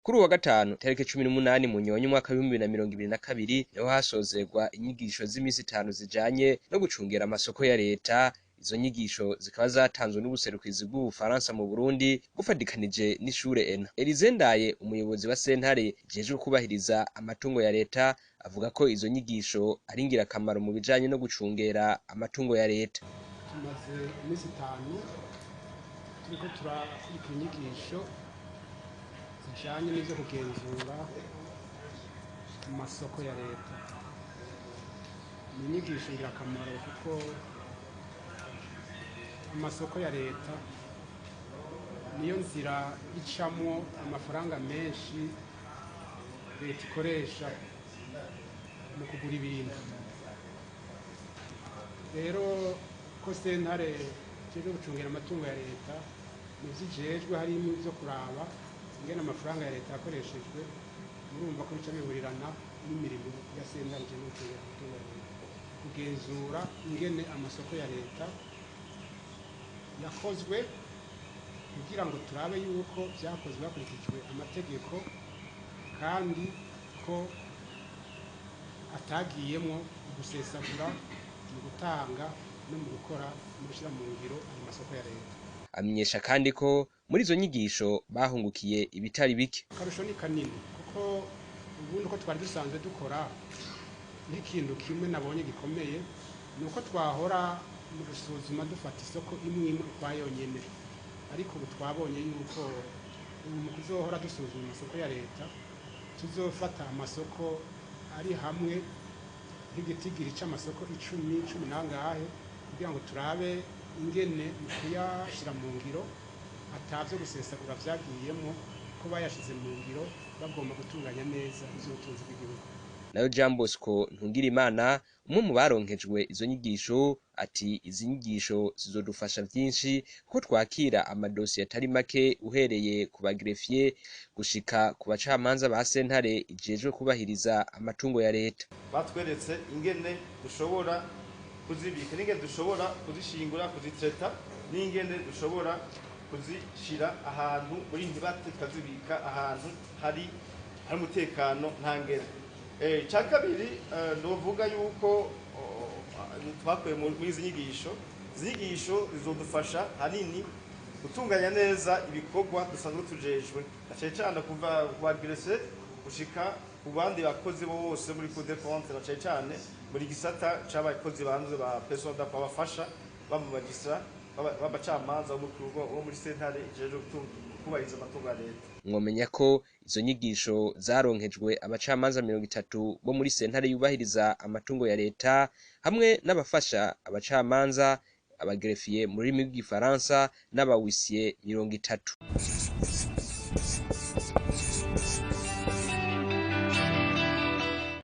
Kuri uwa gatanu tariki 18 Munyonyo umwaka w'2022 niho hasozerwa inyigisho z'imisi itanu zijanye no gucungera amasoko ya leta. Izo nyigisho zikaba zatanzwe n'ubuserukizi bw'Ubufaransa mu Burundi bufadikanije n'ishure ENA. Elize Ndaye, umuyobozi wa sentare ijejwe kubahiriza amatungo ya leta, avuga ko izo nyigisho ari ingirakamaro mu bijanye no gucungera amatungo ya leta. Tumaze iminsi 5 turiko turakurikira inyigisho zijanye n'ivyo kugenzura amasoko ya leta. Ni inyigisho ngirakamaro kuko amasoko ya leta niyo nzira icamwo amafaranga menshi leta ikoresha mu kugura ibintu. Rero ko sentare ijejwe gucungera amatungo ya leta mu vyijejwe harimo ivyo kuraba ingene amafaranga ya leta yakoreshejwe, murumva ko bica bihurirana n'imirimo ya sentare ijejwe gucungera amatungo ya leta, kugenzura ingene amasoko ya leta yakozwe kugira ngo turabe yuko vyakozwe hakurikijwe amategeko kandi ko atagiyemwo gusesagura mu gutanga no mu gukora no gushyira mu ngiro ayo masoko ya leta. Amenyesha kandi ko muri izo nyigisho bahungukiye ibitari bike. Akarusho ni kanini kuko ubundi uko twari dusanzwe dukora n'ikintu kimwe nabonye gikomeye ni uko twahora mu gusuzuma dufata isoko imwe imwe ukwa yonyene, ariko ubu twabonye yuko ubu mu kuzohora dusuzuma amasoko ya leta tuzofata amasoko ari hamwe nk'igitigiri c'amasoko 10, 10 nangahe kugira ngo turabe ingene mu kuyashira mu ngiro atavyo gusesagura vyagiyemwo, ko bayashize mu ngiro bagomba gutunganya neza ivy'ubutunzi bw'igihugu. Nayo Jean Bosco Ntungirimana, umwe mu baronkejwe izo nyigisho, ati izi nyigisho zizodufasha vyinshi kuko twakira amadosiye atari make uhereye ku bagreffier gushika ku bacamanza ba sentare ijejwe kubahiriza amatungo ya leta. Batweretse ingene dushobora kuzibika, n'ingene dushobora kuzishingura, kuzitreta, n'ingene dushobora kuzishira ahantu muri ntibate tukazibika ahantu hari umutekano ntangere. Icya kabiri novuga yuko twakuye muri izi nyigisho, izi nyigisho zizodufasha hanini gutunganya neza ibikorwa dusanzwe tujejwe, na cane cane kuva ku bagreffier gushika ku bandi bakozi bose muri Cour des comptes, na cane cane muri gisata c'abakozi banze ba personne d'appui bafasha ba mu magistrat b'abacamanza bo muri sentare ijejwe kubahiriza amatungo ya leta. Mwomenya ko izo nyigisho zaronkejwe abacamanza 30 bo muri sentare yubahiriza amatungo ya leta hamwe n'abafasha abacamanza, abagreffier mu rurimi rw'igifaransa n'abawisiye 30.